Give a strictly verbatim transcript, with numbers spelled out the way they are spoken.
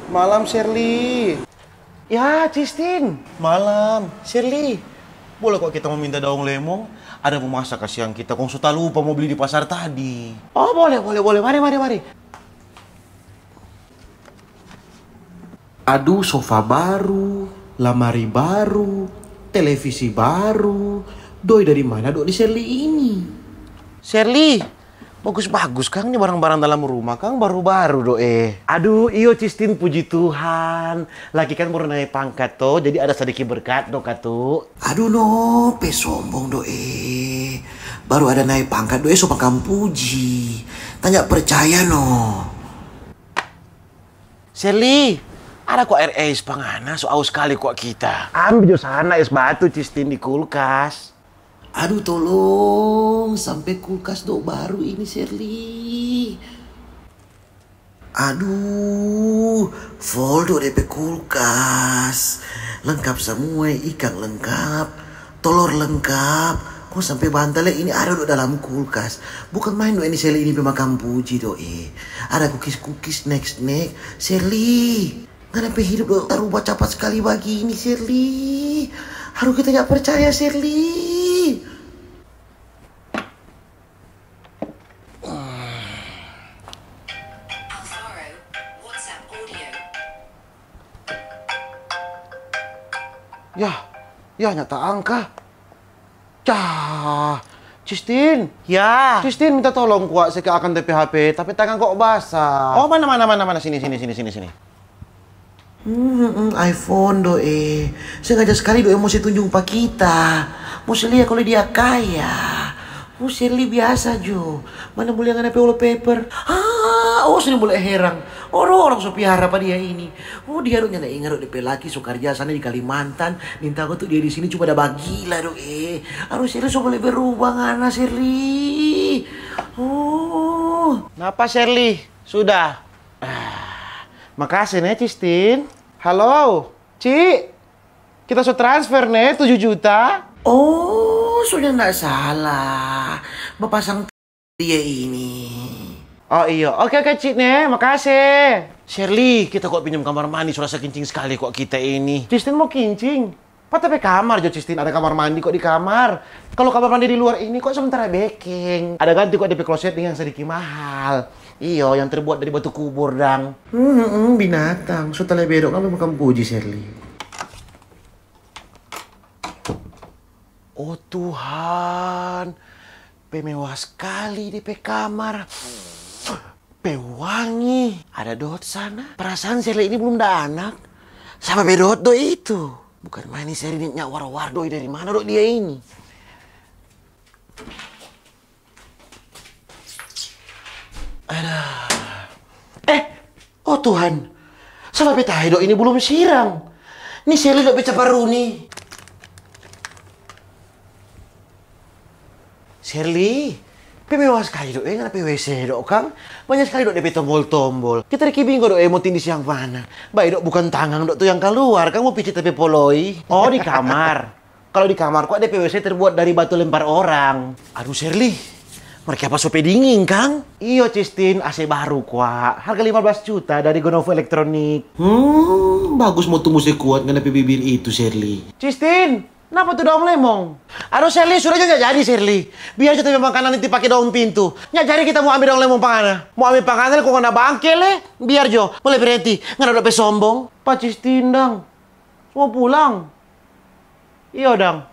Malam, Sherly. Ya, Cistin. Malam, Sherly. Boleh kok kita mo minta daong lemong? Ada mo masak kasiang kita, kong so talupa mo bli di pasar tadi. Oh, boleh, boleh, boleh. Mari, mari, mari. Aduh, sofa baru, lamari baru, televisi baru. Doi dari mana do di Sherly ini? Sherly, bagus-bagus kang ni barang-barang dalam rumah kang, baru-baru do eh. Aduh, iyo Cistin, puji Tuhan. Laki kan baru nae pangkat to, jadi ada sadiki berkat do katu. Aduh no, pe sombong do eh. Baru ada nae pangkat do eh so makang puji. Tanya percaya no. Sherly, ada kwa aer es pa ngana, so aus skali kwa kita. Ambe jo sana es batu, Cistin, di kulkas. Aduh, tolong, sampe kulkas do baru ini, Sherly. Aduh, fol do de pe kulkas. Lengkap samua, ikang lengkap. Tolor lengkap, kong sampe bantal lei ini ada do dalam kulkas. Bukan main do ini Sherly ini pe makang puji do eh. Ada kukis-kukis, snack-snack. Sherly, ngana pe hidup do tarubah capat skali bagini, Sherly. Aduh, kita nggak percaya, Sherly. Ya, ya, nyata angka. Cah, Cistin. Ya. Cistin minta tolong kwa seka akang de pe H P, tapi tangan kok basah. Oh, mana, mana, mana, mana? Sini, sini, sini, sini, sini. Hmm, hmm, hmm, iPhone do eh. Sengaja skali do eh mo se tunjung pa kita. Mo se lia kalu dia kaya. Mo se li biasa jo. Mana mo lia ngana pe wallpaper? Ah, oh, sini bole herang. Orang-orang so piara pa dia ini. Oh, dia do nyanda inga do de pe laki so karja sana di Kalimantan. Ninta ko tu dia di sini cuma da bagila do eh. Aduh, Sherly so bole berubah ngana, Sherly. Oh. Napa, Sherly? Sudah. Ah, makase ne, Cistin. Halo, Ci. Kita so transfer ne, tuju juta. Oh, so nyanda salah. Bapasang dia ini. Oh iyo, oke, oke, Ci ne, makase. Sherly, kita kwa pinjam kamar mandi, so rasa kincing skali kwa kita ini. Cistin mo kincing? Pa ta pe kamar jo, Cistin, ada kamar mandi kwa di kamar. Kalu kamar mandi di luar ini kwa sementara bekeng. Ada ganti kwa de pe kloset deng yang sadiki mahal. Iyo, yang terbuat dari batu kubur dang. Hmm, hmm, binatang. So talebe do ngana makang puji, Sherly. Oh Tuhan, pe mewah skali de pe kamar. Pe wangi. Ada dot sana. Perasaan Sherly ini belum da anak. Sapa pe dot do itu? Bukan main ni, Sherly ni nya war-war doi dari mana do dia ini? Ada. Eh, oh Tuhan. Sapa pe tahi do ini belum sirang? Ni Sherly do pe caparuni. Sherly, pe mewah skali do eh ngana pe W C do kang. Banya skali do de pe tombol-tombol. Kita riki bingo do eh mo tindis yang mana. Bae do bukan tangang do tu yang kaluar, kang mo pijit ta pe poloi. Oh, di kamar. Kalu di kamar kwa de pe W C terbuat dari batu lempar orang. Aduh, Sherly, mar kiapa so pe dinging kang? Iyo, Cistin, A C baru kwa. Harga lima belas juta dari Gonovo Elektronik. Hmm, bagus mo tumbu se kuat ngana pe bibir itu, Sherly. Cistin, napa tu daong lemong? Aduh, Sherly, sudah jo nya jadi, Sherly. Biar jo ta pe makanan nanti pake daong pintu. Nya jadi kita mo ambe daong lemong pa ngana. Mo ambe pa ngana, kong ngana bangke le, biar jo. Mulai berhenti, ngana do pe sombong. Pa Cistin dang. Mo pulang. Iyo dang.